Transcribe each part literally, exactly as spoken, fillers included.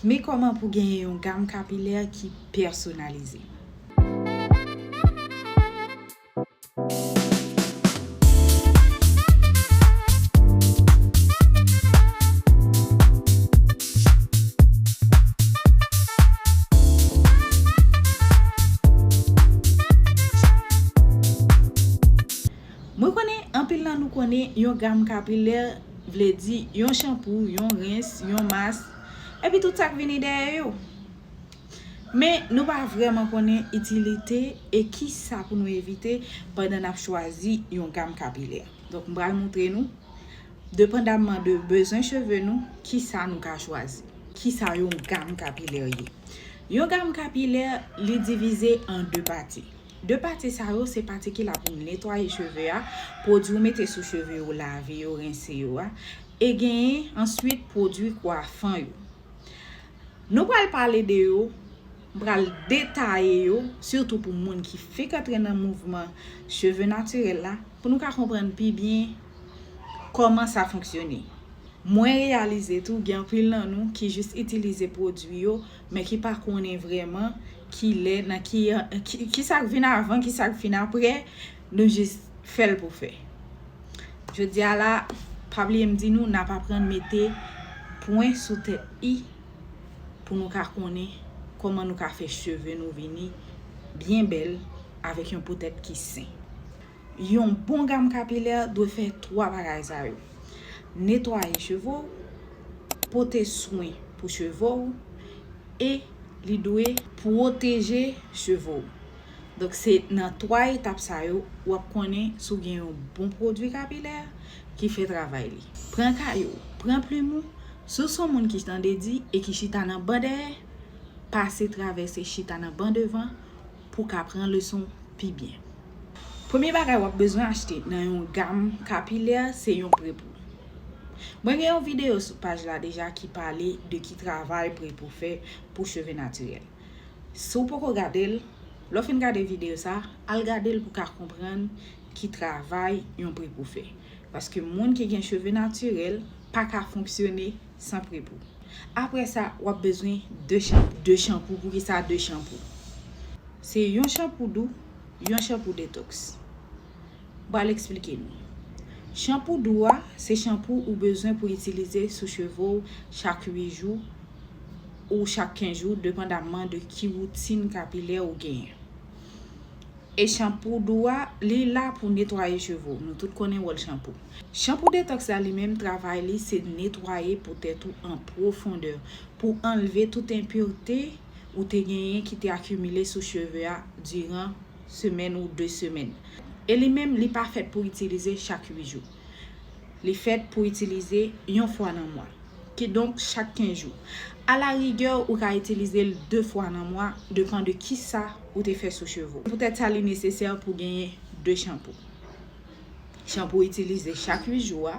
Men kòman pou genyen yon gam kapilè ki pèsonalize. Mwen konnen anpil nan nou konnen yon gam kapilè vle di yon chanpou, yon rens, yon mas, epi tout sa k vini dèyè yo. Men nou pa vrèman konnen itilite e kisa pou nou evite pandan n ap chwazi yon gam kapilè. Donk, m pral montre nou, depandamman de bezwen cheve nou, kisa nou ka chwazi. Kisa yon gam kapilè ye? Yon gam kapilè, li divize an de pati. De pati sa yo, se pati ki la pou netwaye cheve a, pwodui ou mete sou cheve yo, lave yo, rense yo a, e genyen answit pwodui kwafan yo. Nou pral pale de yo, m pral detaye yo, sitou pou moun ki fenk antre nan mouvman cheve natirèl la, pou nou ka konprann pi byen kòman sa fonksyone. Mwen reyalize tou, gen anpil nan nou ki jis itilize pwodui yo, men ki pa konnen vrèman kilè, nan ki, ki, kisa k vin avan, kisa k vin apre, nou jis fè l pou fè. Jodi a la, pa bliye m di nou, n ap aprann mete pwen sou tèt i pou nou ka konnen kòman nou ka fè cheve nou vini byen bèl avèk yon po tèt ki sen. Yon bon gam kapilè dwe fè twa bagay sa yo: netwaye cheve w, pote swen pou cheve w, e li dwe pwoteje cheve w. Donk, se nan twa etap sa yo w ap konnen si w gen yon bon pwodui kapilè ki fè travay li. Pran kaye w, pran plim ou, si w se yon moun ki tande di e ki chita nan ban dèyè, pase travèse chita nan ban devan pou w ka pran leson pi byen. Premye bagay w ap bezwen achte nan yon gam kapilè, se yon prepou. Mwen gen yon videyo sou paj la deja ki pale de ki travay prepou fè pou cheve natirèl. Si w poko gade l, lè w fin gade videyo sa, al gade l pou w ka konprann ki travay yon prepou fè. Paske moun ki gen cheve natirèl pa ka fonksyone san prepou. Apre sa, w ap bezwen de chanpou. De chanpou, poukisa de chanpou? Se yon chanpou dou, yon chanpou detoks. M pral eksplike nou. Chanpou dou a, se chanpou ou bezwen pou itilize sou cheve w chak uit jou ou chak kenz jou, depandamman de ki woutin kapilè ou genyen. E chanpou dou a, li la pou netwaye cheve w. Nou tout konnen wòl chanpou. Chanpou detoks la, li menm, travay li, se netwaye po tèt ou an pwofondè, pou anlve tout enpirte ou te genyen ki te akimile sou cheve a diran semèn ou de semèn. E li menm, li pa fèt pou itilize chak uit jou. Li fèt pou itilize yon fwa nan mwa. Kidonk, chak kenz jou. Alarigè, ou ka itilize l de fwa nan mwa, depan de kisa ou te fè sou cheve w. Poutèt sa, li nesesè pou genyen de chanpou. Chanpou w itilize chak uit jou a,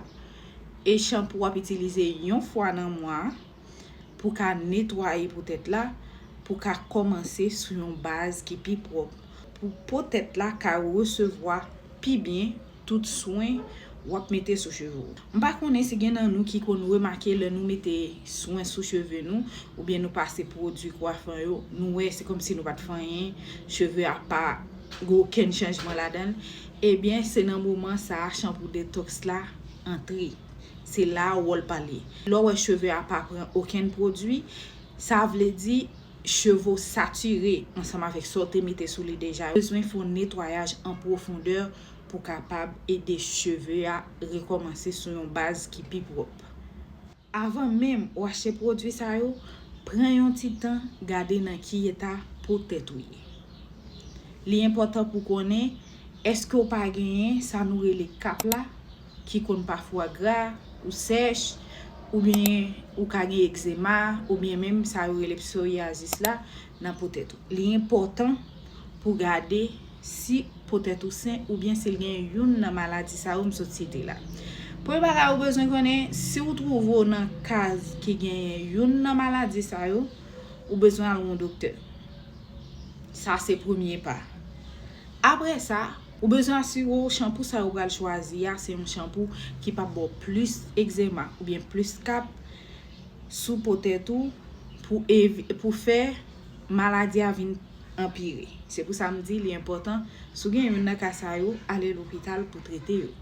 e chanpou w ap itilize yon fwa nan mwa a, pou ka netwaye po tèt la, pou ka kòmanse sou yon baz ki pi pwòp, pou po tèt la ka resevwa pi byen tout swen w ap mete sou cheve w. M pa konnen si gen nan nou ki konn remake lè nou mete swen sou cheve nou, oubyen nou pase pwodui kwafan yo, nou wè se kòmsi nou pa t fè anyen, cheve a pa gen okenn chanjman ladan l. Ebyen, se nan moman sa a chanpou detoks la antre. Se la a wòl pa l ye. Lè w wè cheve a pa pran okenn pwodui, sa vle di cheve w satire ansanm avèk sa w te mete sou li deja yo. Bezwen fè yon netwayaj an pwofondè pou kapab ede cheve a rekòmanse sou yon baz ki pi pwòp. Avan menm ou achte pwodui sa yo, pran yon ti tan gade nan ki eta po tèt ou ye. Li enpòtan pou konnen èske w pa genyen sa nou rele kap la, ki konn pafwa gra, ou sèch, oubyen ou ka gen egzema, oubyen menm sa yo rele psoriasis la nan po tèt ou. Li enpòtan pou gade si po tèt ou sen oubyen si l gen youn nan maladi sa yo m sot site la. Premye bagay ou bezwen konnen, si w twouve w nan kaz ki genyen youn nan maladi sa yo, ou bezwen al wè yon doktè. Sa se premye pa. Apre sa, ou bezwen asire w chanpou sa yo pral chwazi a se yon chanpou ki p ap ba w plis egzema oubyen plis kap sou po tèt ou, pou evi, pou fè maladi a vin anpire. Se pou sa m di li enpòtan, si w gen youn nan ka sa yo, ale lopital pou trete yo.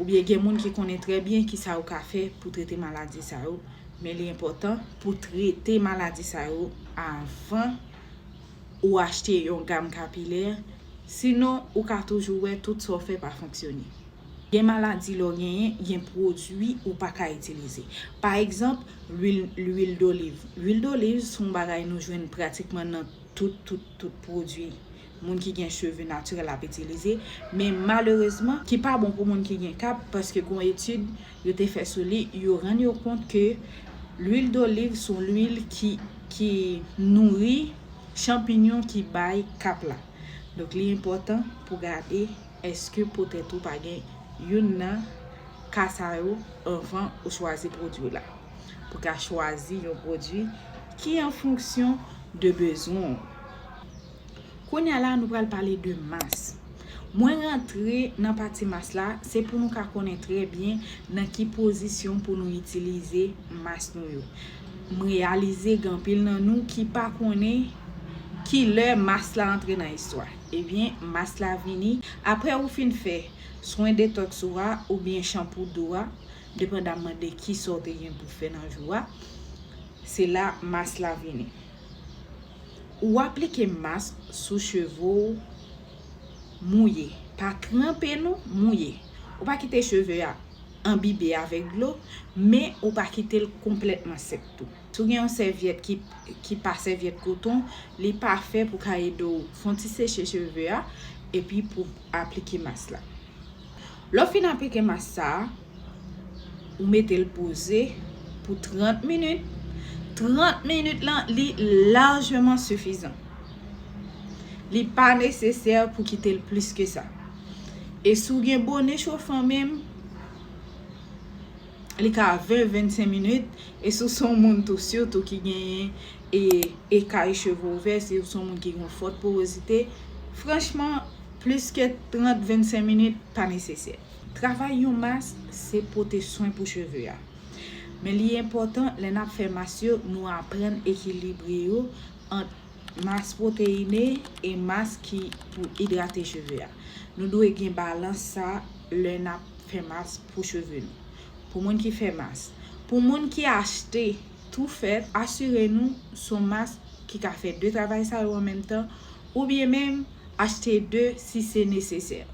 Oubyen gen moun ki konnen trè byen ki sa yo ka fè pou trete maladi sa yo, men li enpòtan pou trete maladi sa yo avan ou achte yon gam kapilè, sinon ou ka toujou wè tout sa w fè pa fonksyone. Gen maladi lè w genyen, gen pwodui ou pa ka itilize. Pa egzanp, lwil, lwil doliv. Lwil doliv se yon bagay nou jwenn pratikman nan tout, tout, tout pwodui moun ki gen cheve natirèl ap itilize, men malerezman, ki pa bon pou moun ki gen kap, paske gen yon etid yo te fè sou li, yo rann yo kont ke lwil doliv se yon lwil ki, ki nouri chanpinyon ki bay kap la. Donk, li enpòtan pou gade èske poutèt ou pa gen youn nan ka sa yo anvan ou chwazi pwodui la. Pou ka chwazi yon pwodui ki an fonksyon de bezwen w. Kounye a la, nou pral pale de mas. Mwen rantre nan pati mas la, se pou nou ka konnen trè byen nan ki pozisyon pou nou itilize mas nou yo. M reyalize gen anpil nan nou ki pa konnen ki lè mas la antre nan istwa. Ebyen, mas la vini apre ou fin fè swen detòks ou a oubyen chanpou dou a, depandamman de ki sa w te gen pou fè nan jou a, se la mas la vini. Ou aplike mas sou cheve w mouye. Pa tranpe non, mouye. Ou pa kite cheve a anbibe avèk dlo, men ou pa kite l konplètman sèk tou. Si w gen yon sèvyèt ki, ki pa sèvyèt koton, li pafè pou ka ede w fè yon ti seche cheve a, epi pou aplike mas la. Lè w fin aplike mas sa a, ou mete l poze pou trant minit. Trant minit lan, li lajman sifizan. Li pa nesesè pou kite l plis ke sa. E si w gen bone chofan menm, li ka ven, vennsenk minit. E si w se yon moun tou, sitou ki genyen e, ekay cheve ouvè, si w se yon moun ki gen yon fòt porozite, franchman, plis ke trant, vennsenk minit pa nesesè. Travay yon mas, se pote swen pou cheve a. Men li enpòtan, lè n ap fè mas yo, nou aprann ekilibre yo ant mas pwoteyine e mas ki pou idrate cheve a. Nou dwe gen balans sa lè n ap fè mas pou cheve nou. Pou moun ki fè mas. Pou moun ki achte tou fèt, asire nou se yon mas ki ka fè de travay sa yo an menm tan, oubyen menm achte de si se nesesè.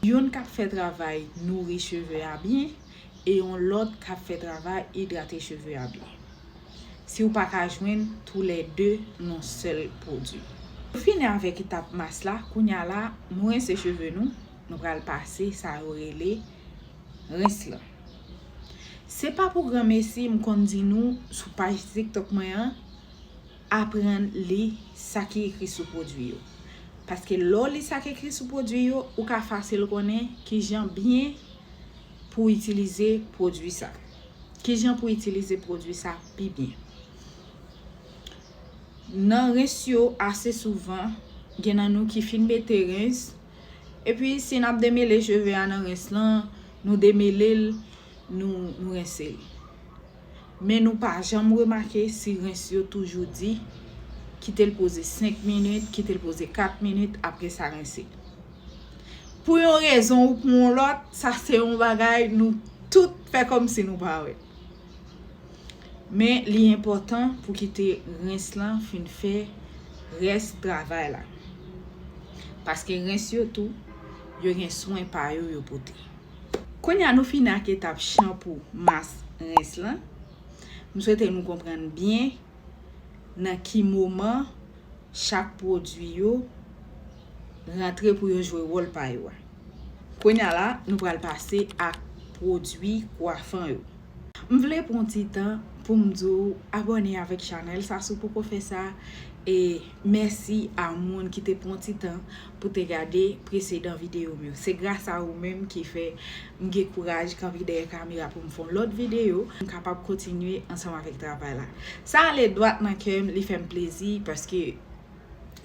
Youn k ap fè travay nouri cheve a byen, e yon lòt k ap fè travay idrate cheve a byen. Si w pa ka jwenn toulède nan yon sèl pwodui. Nou fini avèk etap mas la, kounye a la, nou rense cheve nou, nou pral pase sa yo rele rens lan. Se pa pou granmesi, m konn di nou sou paj TikTok mwen an, aprann li sa ki ekri sou pwodui yo. Paske lè w li sa ki ekri sou pwodui yo, ou ka fasil konnen kijan byen pou w itilize pwodui sa. Kijan pou w itilize pwodui sa pi byen. Nan rens yo, ase souvan, gen nan nou ki fin mete rens, epi si n ap demele cheve a nan rens lan, nou demele l, nou, nou rense l. Men nou pa janm remake si rens yo toujou di, kite l poze senk minit, kite l poze kat minit, apre sa rense. Pou yon rezon ou pou yon lòt, sa se yon bagay nou tout fè kòmsi nou pa wè. Men li enpòtan pou kite rens lan fin fè rès travay la. Paske rens yo tou, yo gen swen pa yo yo pote. Kounye a nou fini ak etap chanpou, mas, rens lan. M swete nou konprann byen nan ki moman chak pwodui yo rantre pou yo jwe wòl pa yo a. Kounye a la, nou pral pase ak pwodui kwafan yo. M vle pran ti tan pou m di w abòne avèk chanèl sa si w poko fè sa, e mèsi a moun ki te pran ti tan pou te gade presedan videyo m yo. Se gras a ou menm ki fè m gen kouraj kanpe dèyè kamera pou m fè yon lòt videyo, m kapab kontinye ansanm avèk travay la. Sa ale dwat nan kè m, li fè m plezi paske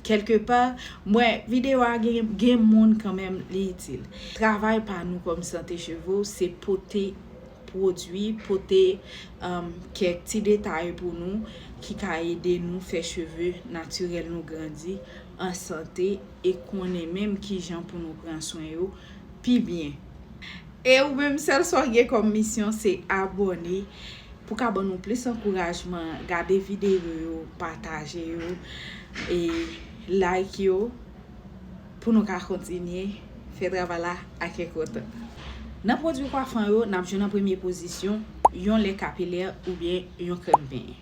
kèlkepa, m wè videyo a gen, gen moun kanmenm li itil. Travay pa nou kòm sante cheve w, se pote pwodui, pote um, kèk ti detay pou nou ki ka ede nou fè cheve natirèl nou grandi an sante e konnen menm kijan pou nou pran swen yo pi byen. E ou menm, sèl sa w gen kòm misyon se abòne pou ka ban nou plis ankourajman, gade videyo yo, pataje yo e like yo pou nou ka kontinye fè travay la ak kè kontan. Nan pwodui kwafan yo, n ap jwenn an premye pozisyon yon lè kapilè oubyen yon krèm penyen.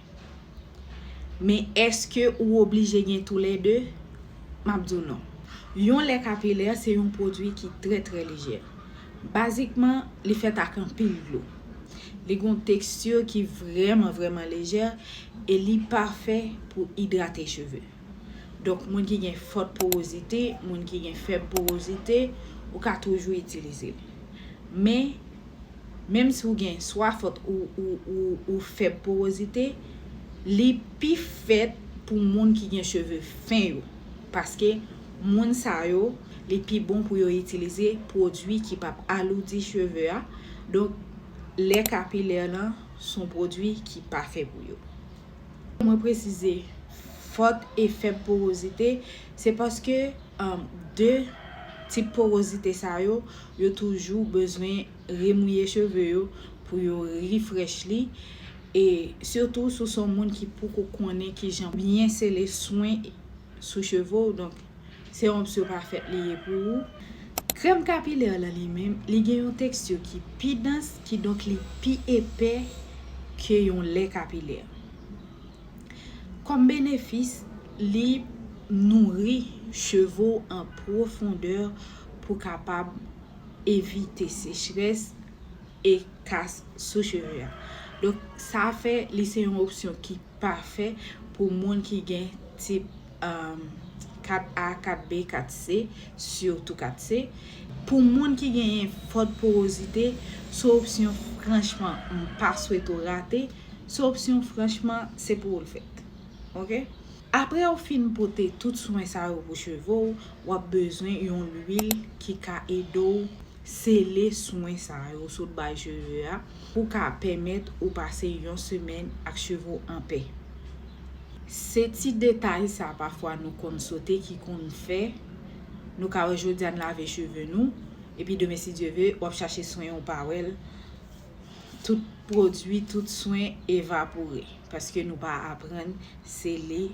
Men èske ou oblije gen toulède? M ap di w non. Yon lè kapilè se yon pwodui ki trè, trè lejè. Bazikman, li fèt ak anpil dlo. Li gen yon teksti ki vrèman, vrèman lejè e li pafè pou idrate cheve. Donk, moun ki gen fòt porozite, moun ki gen fèb porozite, ou ka toujou itilize l. Men, menm si w gen swa fòt ou, ou, ou, ou fèb porozite, li pi fèt pou moun ki gen cheve fen yo. Paske moun sa yo, li pi bon pou yo itilize pwodui ki p ap aloudi cheve a. Donk, lè kapilè lan, se yon pwodui ki pafè pou yo. Mwen presize fòt e fèb porozite, se paske um, de tip porozite sa yo, yo toujou bezwen remouye cheve yo pou yo refresh li. E sitou si w se yon moun ki poko konnen kijan byen sele swen sou cheve w, donk se yon opsyon pafèt li ye pou ou. Krèm kapilè lan li menm, li gen yon teksti ki pi dans, kidonk li pi epè ke yon lè kapilè. Kòm benefis, li nouri cheve w an pwofondè pou kapab evite sechrès e kas sou cheve a. Donk, sa fè li se yon opsyon ki pafè pou moun ki gen tip um, kat A, kat B, kat C, sitou kat C. Pou moun ki genyen fòt porozite, se opsyon franchman m pa swete w rate, se opsyon franchman se pou w l fèt. Oke? Apre w fin pote tout swen sa yo pou cheve w, w ap bezwen yon lwil ki ka ede w sele swen sa yo sot bay cheve a pou ka pèmèt ou pase yon semèn ak cheve w anpè. Se ti detay sa pafwa nou konn sote ki konn fè nou ka wè jodi a n lave cheve nou, epi demen si Dye ve, w ap chache swen ou pa wè l, tout pwodui, tout swen evapore paske nou pa aprann sele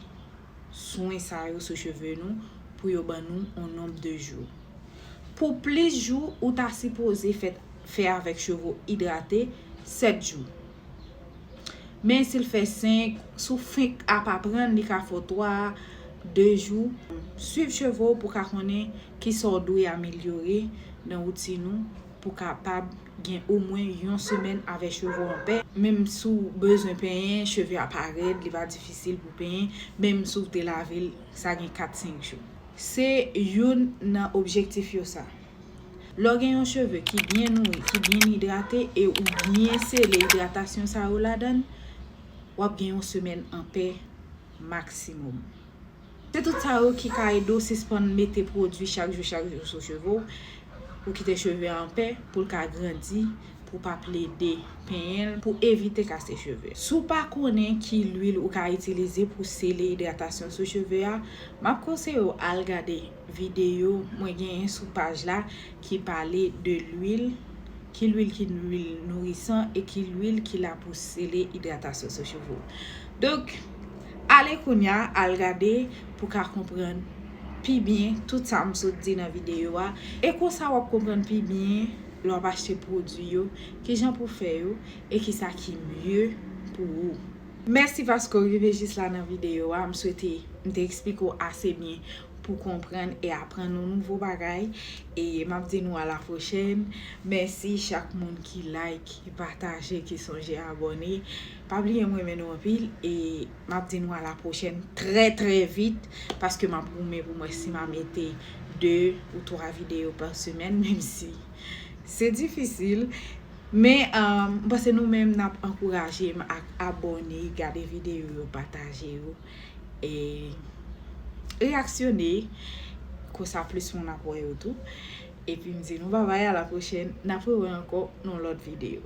swen sa yo sou cheve nou pou yo ban nou yon nonb de jou. Pou plis jou, ou ta sipoze fè, fè avèk cheve w idrate sèt jou. Men si l fè senk, si w fenk ap aprann, li ka fè w twa, de jou. Swiv cheve w pou ka konnen kisa w dwe amelyore nan woutin ou pou kapab gen omwen yon semèn avèk cheve w anpè. Menm si w bezwen penyen, cheve a pa rèd, li pa difisil pou penyen, menm si w te lave l, sa gen kat senk jou. Se youn nan objektif yo sa. Lè w gen yon cheve ki byen nouri, ki byen idrate e ou byen sele idratasyon sa yo ladan l, w ap gen yon semèn anpè maksimòm. Se tout sa yo ki ka ede w sispann mete pwodui chak jou, chak jou sou cheve w, pou kite cheve a anpè, pou l ka grandi, pou w pa plede penyen l, pou evite kase cheve. Si w pa konnen ki lwil ou ka itilize pou sele idratasyon sou cheve a, m ap konseye w al gade videyo mwen genyen sou paj la ki pale de lwil, ki lwil ki lwil nourisan e ki lwil ki la pou sele idratasyon sou cheve w. Donk, ale kounye a, al gade pou ka konprann pi byen tout sa m sot di nan videyo a. E konsa w ap konprann pi byen lè w ap achte pwodui yo, kijan pou fè yo e kisa ki mye pou ou. Mèsi paske w rive jis la nan videyo a. M swete m te eksplike w ase byen pou konprann e aprann yon nouvo bagay. E m ap di nou a la pwochèn. Mèsi chak moun ki like, ki pataje, ki sonje abòne. Pa bliye m renmen nou anpil e m ap di nou a la pwochèn trè, trè vit, paske m ap goumen pou m wè si m a mete de ou twa videyo pa semèn, menm si se difisil. Men, um, m panse nou menm n ap ankouraje m ak abòne, gade videyo yo, pataje yo, e reyaksyone, konsa plis moun ap wè yo tou. Epi m di nou babay, a la pwochèn, n ap rewè ankò nan lòt videyo.